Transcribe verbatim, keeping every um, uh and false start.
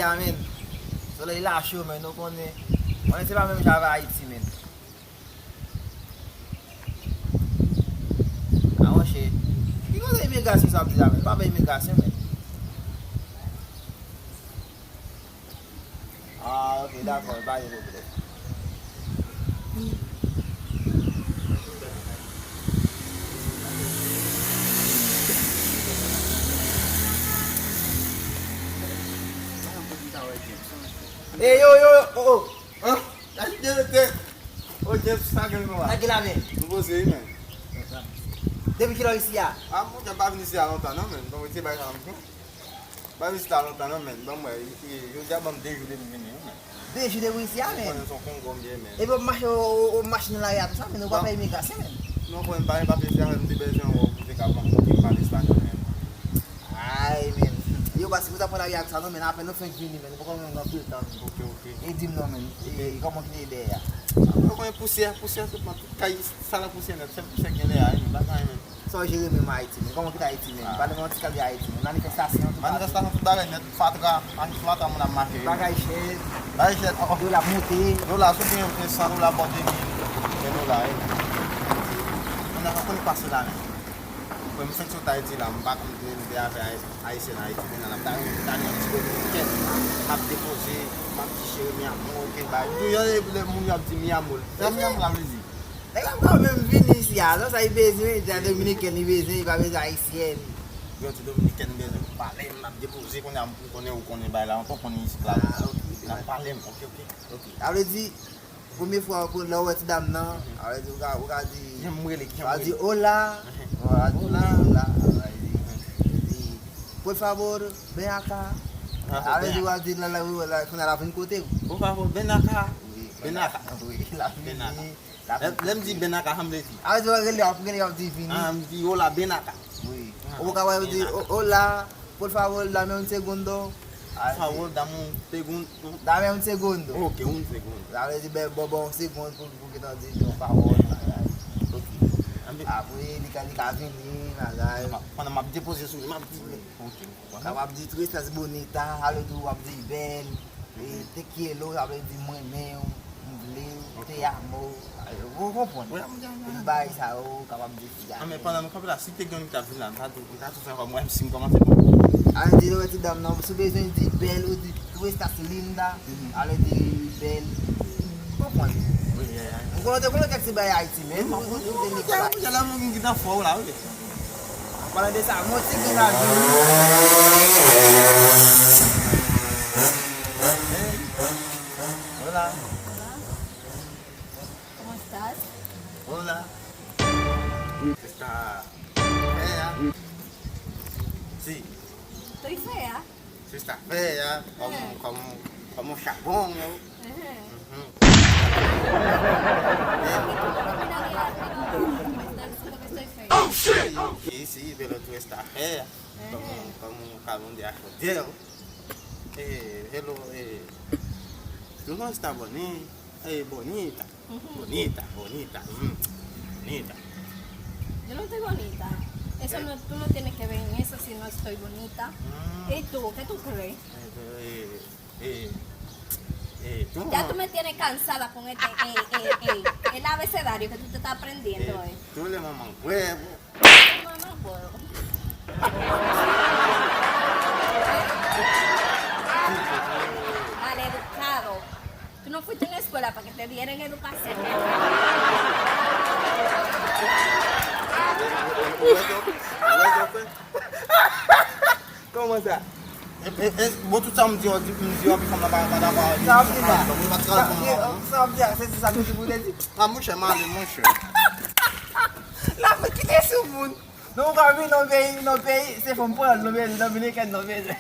A, men. Solèy la cho, men, nou konnen. Konnen se pa menm jan avè Ayiti, men. A, monchè. Ki kote imigrasyon sa ap di la, men? Pa bay imigrasyon, men. A, ok, dakò, pa gen pwoblèm. Ey, yo, yo, yo, oh, oh. An? Gade de tèt. Oh, James, sa gen nou la? Sa gen la, men? Nou poze wi, men. Depi kilè w isi a? A, monchè, m pa vin isi a lontan non, men. Bon, se bay sa m pran. M pa vin isi a lontan non, men. Bon, mwen, yo, yo, yo deja ban m de jou depi m vini wi, men. De jou depi w isi a, men? Konnen se yon Kongo m ye, men. Epi w ap mache, w, w, w ap mache nan lari a tou sa, men ou pa fè imigrasyon, men. Non, konnen m pa gen papye, se afè m te bezwen wè w pou te ka ban m, pou te pale espanyòl, men. Ay, men. Yo, paske ou t ap pran lari a tou sa, non, men apèn nou fenk vini, men nou poko menm gen anpil tan, men. Ok, ok. E di m non, men. E kòman ki te dèyè a? Ou konnen pousyè, pousyè, tout, tout kay, sa la pousyè nèt, sèl pousyè ki gen dèyè a, men pa gen anyen, men. Sa w jere menm Ayiti, men? Kòman ki te Ayiti, men? Pale m yon ti kal de Ayiti, men. Manifestasyon, tout bagay. Manifestasyon, tout bagay nèt, fatra, mache fatra, moun ap mache. Bagay chè. Bagay chè, oh, oh. Dola ap monte. Dola, si w gen san dola bò de mil, ven dola, wi. Moun ap konn pase la, men. Mwen, m fenk sot Ayiti la, m pa konn de, de afè Ayiti. Ayisyen Ayiti, kounye a n ap gade Italyen, ti Dominikèn, m ap depoze, m ap di cheri mi amor, ok, bay. M tou, yo, lè moun yo ap di mi amor. Sa mi amor la vle di? Nèg la poko menm vini isi a, non, sa li bezwen, se Dominikèn li bezwen, li pa bezwen Ayisyèn. Yo, ti Dominikèn bezwen pou pale, m ap depoze, kounye a m konnen ou konnen bay la, ou konnen isit la, n ap pale, ok, ok. Ok. Sa vle di, premye fwa pou lè w wè ti dam nan, sa vle di ou ka, ou ka di, ou ka di hola, ou ka di hola, sa vle di, epi, por favor, ven acá. Sa vle di ou ka di la, la, la, la, kounye a l ap vin kote w. Por favor, ven acá. Wi, ven acá. Wi, l ap vini. Lè, lè m di ven acá, sa m vle di? A, di w rele, w ap rele, w ap di vini. A, m di hola, ven acá. Wi. Ou ka wè yo di, hola, por favor, dame un segundo. Por favor, dame un segundo. Dame un segundo. Ok, un segundo. Sa vle di, ben, bon, bon, yon segond pou, pou gentan di, por favor, bagay. Ok. Apre, li ka, li ka vini, bagay. Pandan m ap depoze sou li, m ap di, ok. Ou kapab di tú estás bonita, alò tou w ap di bèl, e, te quiero, sa vle di mwen renmen w, m vle w, te amo, ou konprann? Tout bagay sa yo, ou kapab di fi a. A, men pandan nou kanpe la, si te gen yon ki t ap vin la, m ta tou, m ta tou fè kòm mwen, si m kòmanse bon. Alò di lè w wè ti dam nan, si w bezwen di bèl, ou di tú estás linda, alò di bèl. Ou konprann? Wi, wi, wi. Ou konnen te konnen tèks se bay Ayiti, men ou, ou, ou te nik bay. Jan la moun ki nan fò w la, wi. An palan de sa, mwen ti gen la vini. Hola. ¿Cómo estás? Hola. Tú estás fea. Sí. Estoy fea. Tú estás fea, como, como, como chabón, ¿no? Ujú. Sí, sí, pero tú estás fea, como, como chabón de acordeón. Eh, hello, eh, tú no estás boni-, eh, bonita. Bonita, bonita, mm, bonita. Yo no estoy bonita. Eso no, tú no tienes que ver en eso si no estoy bonita. ¿Y tú, qué tú crees? Eh, eh, eh, tú no. Ya tú me tienes cansada con este, eh, eh, eh, el abecedario que tú te estás aprendiendo, eh. Tú le mamas huevo. Maleducado. Tú no fuiste a una escuela para que te dieran educación. Kòman sa? E, e, e, bon, tout sa m di, m di, m di, fanm nan pa, pa dakò avè m. Sa w ap di la? Sa w ap di a, se, se sa m di pou w te di. A, monchè, m ale, monchè. La, kite sou moun. Nou ka vin nan peyi, nan peyi, se fanm pran, nan peyi, nan Dominikèn, nan peyi.